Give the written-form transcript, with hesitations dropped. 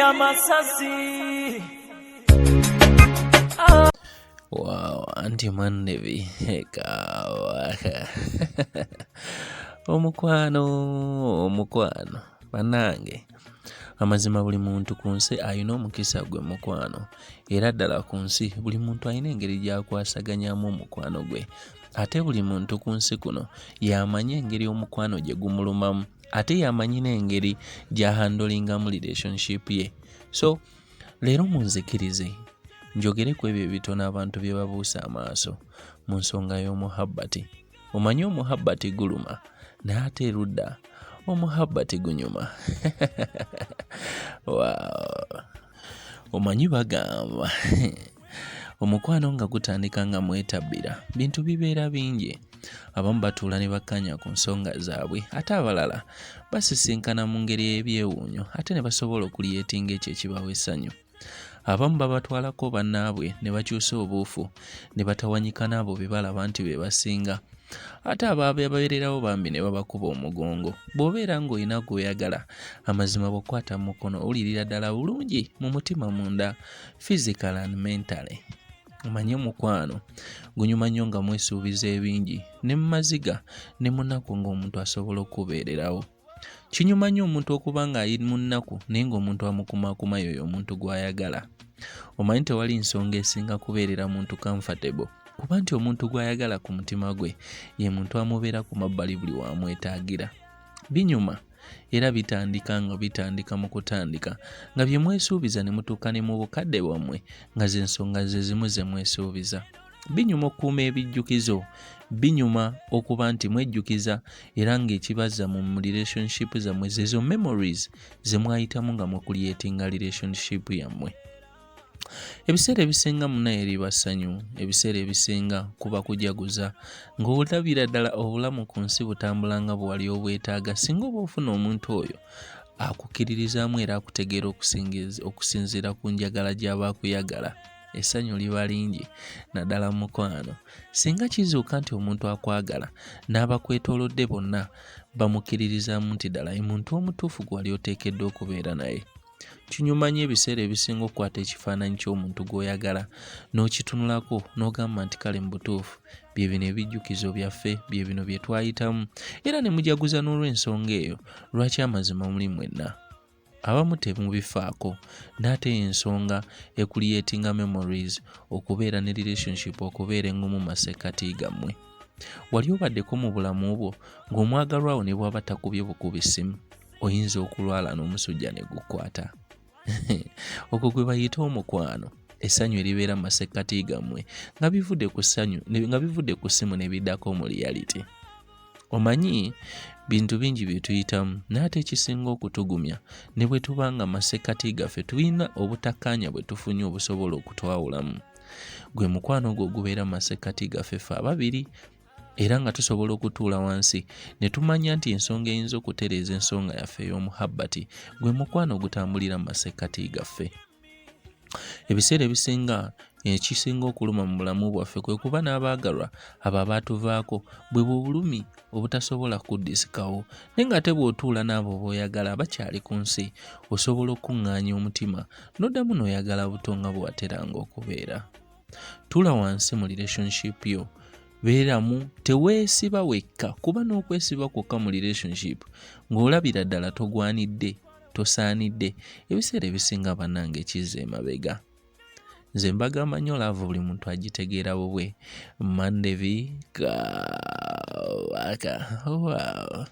Amasasi. Wow, anti Mandevi kawaka omukwano omukwano bannange. Amazima buli muntu ku nsi alina omukisa gwe mukwano, era ddala ku nsi buli muntu alina engeri gy'akwasaganyamu omukwano gwe, ate buli muntu ku nsi kuno y'amanyi engeri omukwano gye gumulumamu, ate y'amanyi n'engeri gy'ahandolingamu relationship ye. So leero munzikirize njogere ku ebyo ebitono abantu bye babuusa amaaso mu nsonga y'omuhabbati. Omanyi omuhabbati guluma, naye ate erudda omuhabbati gunyuma. Wow. Omanyi bagamba omukwano nga gutandika nga mwetabbira, bintu bibeera bingi. Abamu batuula ne bakkaanya ku nsonga zaabwe, ate abalala basisinkana mu ngeri ey'ebyewuunyo ate ne basobola okuliyeetinga ekyo ekibawa essanyu. Abamu babatwalako bannaabwe ne bakyusa obuufu ne batawanyika n'abo be balaba nti be basinga, ate ababeererawo bambi ne babakuba omugongo. Bw'obeera ng'olina gw'oyagala, amazima bw'okukwata mu mukono owulirira ddala bulungi mu mutima munda, physical and mentally. Omanye omukwano gunyuma nnyo nga mwesuubiza ebingi ne mu maziga ne mu nnaku ng'omuntu asobola okukubeererawo. Kinyuma nnyo omuntu okuba ng'ali mu nnaku naye ng'omuntu amukumaakuma y'oyo omuntu gw'ayagala. Omanyi tewali nsonga esinga kubeerera muntu comfortable kuba nti omuntu gw'ayagala ku mutima gwe ye muntu amubeera ku mabbali buli w'amwetaagira. Binyuma era bitandika nga bitandika mu kutandika nga bye mwesuubiza ne mutuuka ne mu bukadde bwammwe nga z'ensonga ze zimu ze mwesuubiza. Binyuma okukuuma ebijjukizo, binyuma okuba nti mwejjukiza era ng'ekibazza mu relationship zammwe zezo memories ze mwayitamu nga mukuliyetinga relationship yammwe. Ebiseera ebisinga munnaye liba ssanyu, ebiseera ebisinga kuba kujaguza ng'olabira ddala obulamu ku nsi butambula nga bwe wali obwetaaga singa oba ofuna omuntu oyo akukkiririzaamu era akutegeera okusinziira ku njagala gy'aba akuyagala. Essanyu liba lingi naddala mu mukwano. Singa kizuuka nti omuntu akwagala n'abakwetoolodde bonna bamukkiririzaamu nti ddala ye muntu omutuufu gwe wali oteekeddwa okubeera naye. Kinyuma nnyo ebiseera ebisinga okukwata ekifaananyi ky'omuntu gw'oyagala n'okitunulako n'ogamba nti kale mu butuufu bye bino ebijjukizo byaffe, bye bino bye twayitamu era ne mujaguza n'olw'ensonga eyo lwaki amazima muli mwenna. Abamu temubifaako n'ate ensonga ekuliyeetinga memories okubeera ne relationship okubeera eŋŋumu mu masekkati gammwe. Wali obaddeko mu bulamu bwo ng'omwagalwa wo ne bw'aba takubye bukubi ssimu oyinza okulwala n'omusujja ne gukwata? Ogwo gwe bayita omukwano, essanyu eribeera mu masekkati gammwe nga bivudde ku ssanyu nga bivudde ku ssimu ne biddako mu reality. Omanyi bintu bingi bye tuyitamu naye ate ekisinga okutugumya ne bwe tuba nga masekkati gaffe tulina obutakkaanya bwe tufunye obusobola okutwawulamu, gwe mukwano ogwo ogubeera mu masekkati gaffe ffe ababiri era nga tusobola okutuula wansi ne tumanya nti ensonga eyinza okutereeza ensonga yaffe ey'omuhabbati gwe mukwano ogutambulira mu masekkati gaffe. Ebiseera ebisinga ekisinga okuluma mu bulamu bwaffe kwe kuba n'abaagalwa abo abaatuvaako bwe bwe obulumi obutasobola kuddisikawo, naye ng'ate bw'otuula n'abo b'oyagala bakyali ku nsi osobola okukuŋŋaanya omutima n'oddamu n'oyagala buto nga bwe wateranga okubeera. Tuula wansi mu relationship yo, beeramu, teweesiba wekka kuba n'okwesiba kwokka mu relationship ng'olabira ddala togwanidde, tosaanidde, ebiseera ebisinga bannange kizza emabega. Nze mbagamba nnyo laavu buli muntu agitegeera bubwe. Mandevi Kabaka. Wow.